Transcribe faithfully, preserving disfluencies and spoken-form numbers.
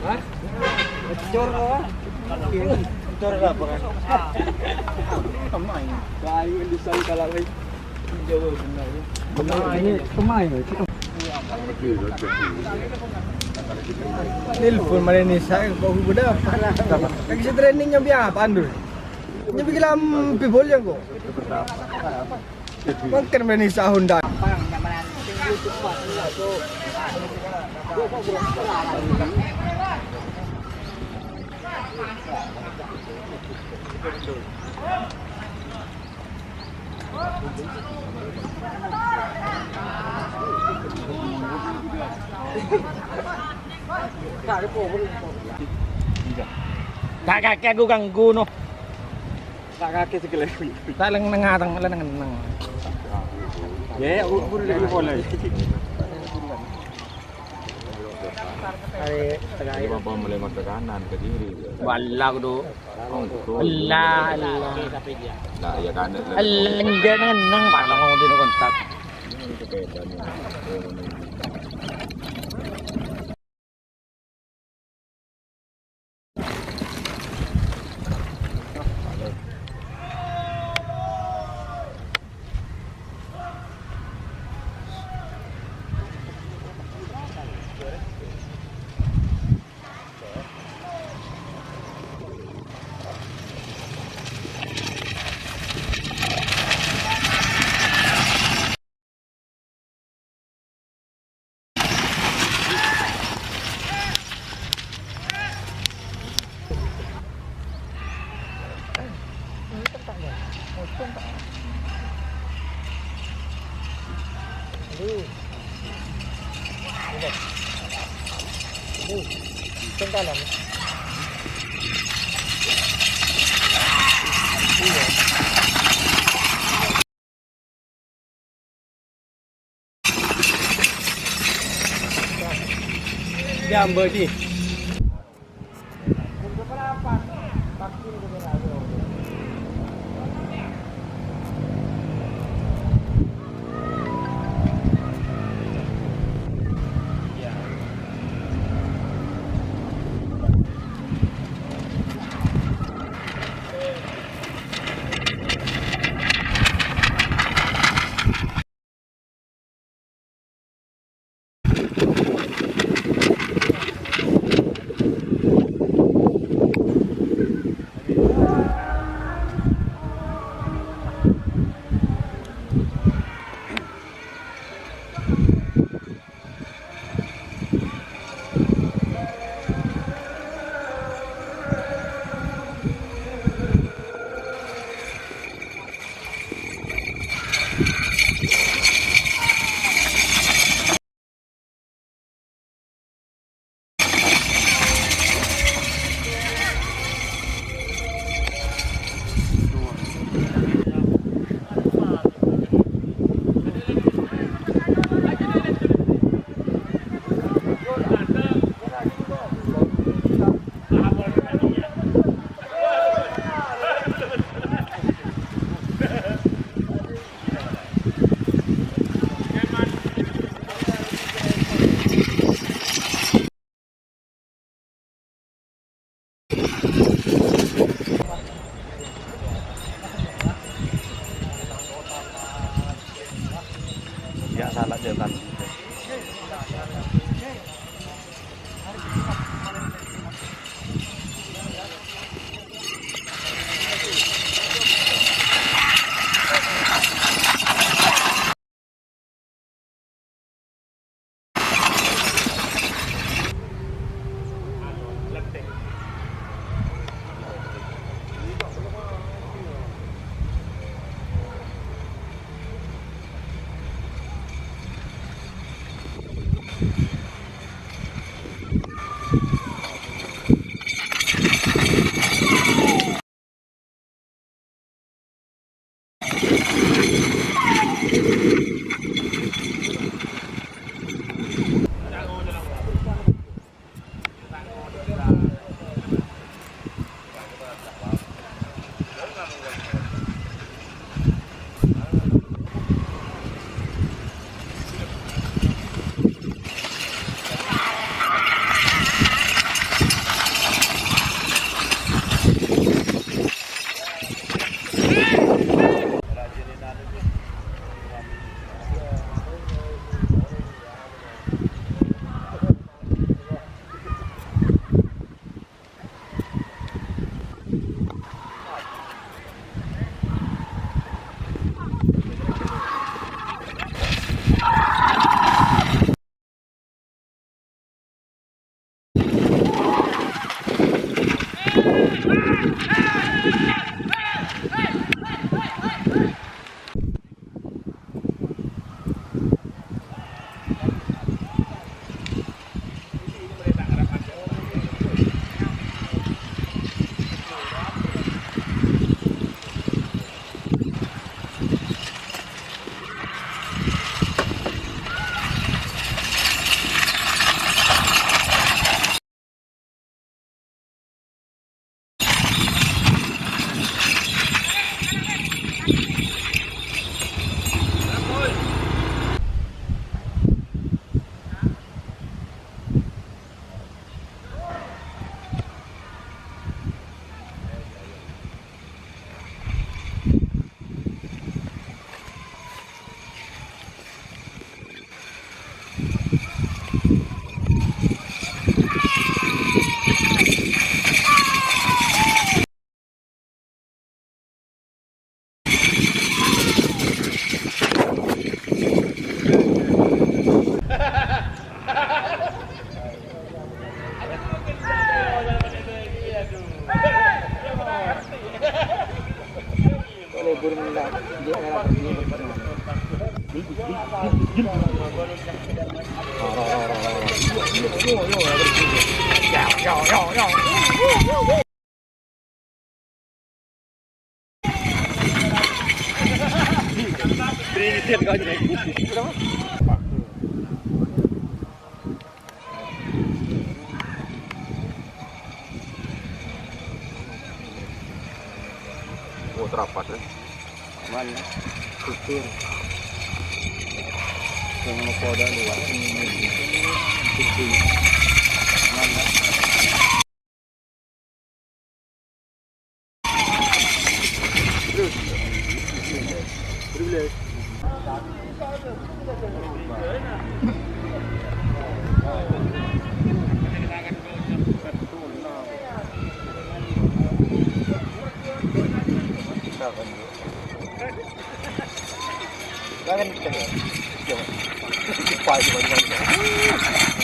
Hah? Bocor apa? Bocor apa kan? Pemain. Kayu yang disangka lah, weh. Jauh benar, ya. Ini pemain, weh. Nelpon mana ini, saya kok udah apa? Lagi si training nyambi apa, Andur? Nyambi kelam bibol ya kok. Mangkèn mènè sahun dâ'. Ta' kakè ghu-, ganggu, no. Ta' kakè sè ghellâ'. Ta' leng-, neng-, neng-, neng-, neng. Ya, ya, u-, u-, lagi pola. Arè, tengah. Ini apa mulai masa kanan ke kiri? Wala, kudu. Oh, gitu. Ella, ella. Nah, ya kan. Ella, neng-, neng-, neng, Pak, mau di kontak. Jambâ, Ji. Ya, salah cetan. Oh, terapas, ya. Aman. Syukur. Yang mau koda luar. Aman. Jangan kita ya. Jangan. Coba. Coba, coba, coba.